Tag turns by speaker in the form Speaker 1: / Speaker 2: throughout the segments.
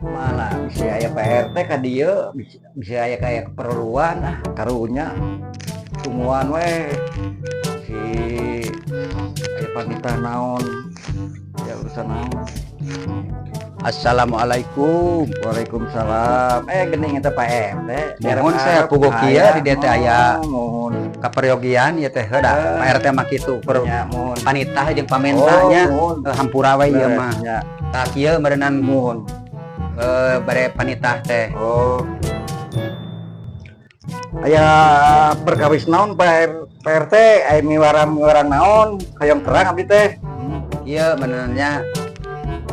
Speaker 1: Mana bisa aya Pak RT ka dieu, bisa, bisa aya kayak keperluan, ah karunya tungguan we si aya panitah naon ya, urusan naon.
Speaker 2: Assalamualaikum.
Speaker 1: Waalaikumsalam. Eh, geuning eta Pak RT.
Speaker 2: Mohon saya puguh kieu di dieu teh aya
Speaker 1: Mohon.
Speaker 2: Kaperyogian ieu teh heuh da Pak RT mah kitu per
Speaker 1: Ya, mohon.
Speaker 2: Panitah jeung pamentanya.
Speaker 1: Oh, mohon.
Speaker 2: Eh, hampura we ieu mah.
Speaker 1: Ya,
Speaker 2: Tah, kieu meureunan
Speaker 1: mohon.
Speaker 2: Bare panitah teh.
Speaker 1: Oh. Aya perkawis naon, Pak RT, aya miwarang-miwarang naon, hayang terang abdi teh.
Speaker 2: Ieu meunannya,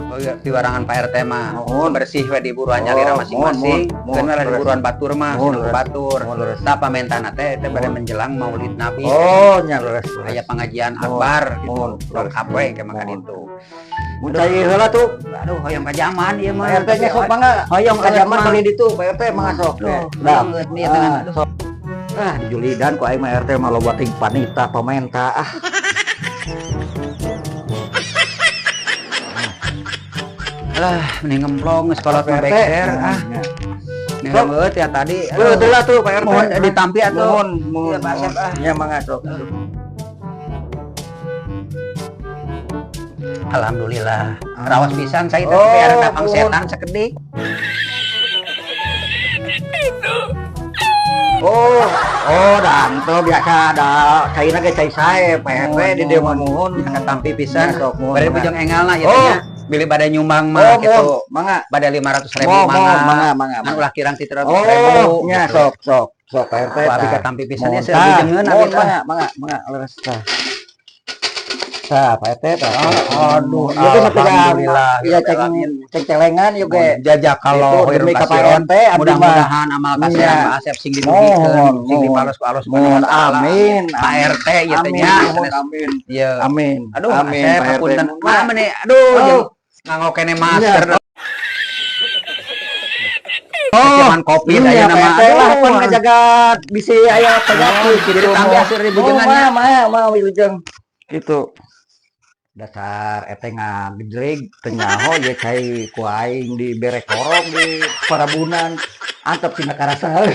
Speaker 2: oh iya, piwarangan Pak RT mah
Speaker 1: Mohon.
Speaker 2: Bersih we di buruan nyalira
Speaker 1: Oh,
Speaker 2: masing-masing.
Speaker 1: mohon, mohon,
Speaker 2: Keun we lah di
Speaker 1: leres.
Speaker 2: Buruan batur mah,
Speaker 1: Mohon,
Speaker 2: sinu
Speaker 1: leres.
Speaker 2: Batur.
Speaker 1: Mohon, leres.
Speaker 2: Tah, pamentana teh teh bade
Speaker 1: Mohon.
Speaker 2: Menjelang Maulid Nabi.
Speaker 1: Oh, nya leres. Leres.
Speaker 2: Aya pengajian
Speaker 1: Mohon,
Speaker 2: akbar gitu.
Speaker 1: mohon, leres.
Speaker 2: Lengkap we ke maka
Speaker 1: Mohon.
Speaker 2: Ditu.
Speaker 1: Mun cai heula tuh.
Speaker 2: Aduh, hoyong ka jamban ieu mah.
Speaker 1: Pak RT nya sok mangga.
Speaker 2: Hoyong
Speaker 1: Ka jamban
Speaker 2: mah.
Speaker 1: Beli ditu, Pak RT mangga sok.
Speaker 2: Duh,
Speaker 1: Dah.
Speaker 2: banget nih tangan.
Speaker 1: Ah, sok. Ah, dijulidan ku aing mah RT mah loba ting panitah pamenta ah.
Speaker 2: Alah, mending ngemplong geus kolot mah
Speaker 1: Pak RT.
Speaker 2: beker ah.
Speaker 1: Nya.
Speaker 2: Nih banget ya tadi.
Speaker 1: Leuh lah tuh, Pak RT.
Speaker 2: Mohon ditampi atuh.
Speaker 1: Mohon, mohon.
Speaker 2: Iya, Pak Asep, ah.
Speaker 1: Nya mangga sok.
Speaker 2: Alhamdulillah. Rawas pisan saya teh
Speaker 1: Oh,
Speaker 2: biar dapang
Speaker 1: mohon.
Speaker 2: Setan sakedik.
Speaker 1: Oh, oh, danto biasa ada caina ge cai sae, Pak RT di dieu mah mohon.
Speaker 2: Katampi pisan.
Speaker 1: Nya, sok, mohon,
Speaker 2: Bade
Speaker 1: mangga.
Speaker 2: bujang engalna ieu
Speaker 1: Oh.
Speaker 2: teh nya. Bilih bade nyumbang
Speaker 1: Oh,
Speaker 2: mah gitu.
Speaker 1: mohon, mangga.
Speaker 2: Bade 500 ribu
Speaker 1: Mohon,
Speaker 2: mangga.
Speaker 1: mangga, mangga.
Speaker 2: Ngan ulah kirang ti 300 ribu.
Speaker 1: Oh, nya
Speaker 2: gitu.
Speaker 1: Sok, sok, sok Pak RT.
Speaker 2: Ku abi
Speaker 1: Tah.
Speaker 2: katampi pisan ya
Speaker 1: Mohon,
Speaker 2: seueur
Speaker 1: tah.
Speaker 2: bujengeun abi
Speaker 1: Mohon,
Speaker 2: tah.
Speaker 1: mangga, mangga, mangga, leres tah. Tah, Pak RT tah.
Speaker 2: Aduh,
Speaker 1: Ieu ge nepi ka
Speaker 2: alhamdulillah.
Speaker 1: Iya, ceng ceng celengan ieu ge.
Speaker 2: Jazakallahu
Speaker 1: Itu demi
Speaker 2: khairan
Speaker 1: ka Pak
Speaker 2: kasiron.
Speaker 1: RT abdi mah.
Speaker 2: Mudah-mudahan amal kasihan
Speaker 1: Iya.
Speaker 2: Pak Asep sing didugikeun,
Speaker 1: Mohon,
Speaker 2: sing
Speaker 1: mohon.
Speaker 2: dibales ku Allah Subhanahu
Speaker 1: Mohon
Speaker 2: wa taala.
Speaker 1: amin.
Speaker 2: Pak RT ieu teh
Speaker 1: Amin,
Speaker 2: nya.
Speaker 1: mohon, amin.
Speaker 2: Ieu.
Speaker 1: Amin.
Speaker 2: Aduh,
Speaker 1: amin,
Speaker 2: Asep
Speaker 1: Pak RT.
Speaker 2: hapunten. Mah meni aduh
Speaker 1: Oh.
Speaker 2: jeung nganggo kene masker.
Speaker 1: Iya. Oh,
Speaker 2: Cuman kopi
Speaker 1: iya,
Speaker 2: aya
Speaker 1: Pak
Speaker 2: nama
Speaker 1: RT lah pan ngajaga bisi aya penyakit
Speaker 2: Oh,
Speaker 1: gitu.
Speaker 2: jadi tambah hasil ribujengannya.
Speaker 1: Oh, mah, mah, wilujeng. Gitu. Dasar ete ngagejleg teu nyaho ye cai ku aing dibere korong di parabunan antep tina karasa.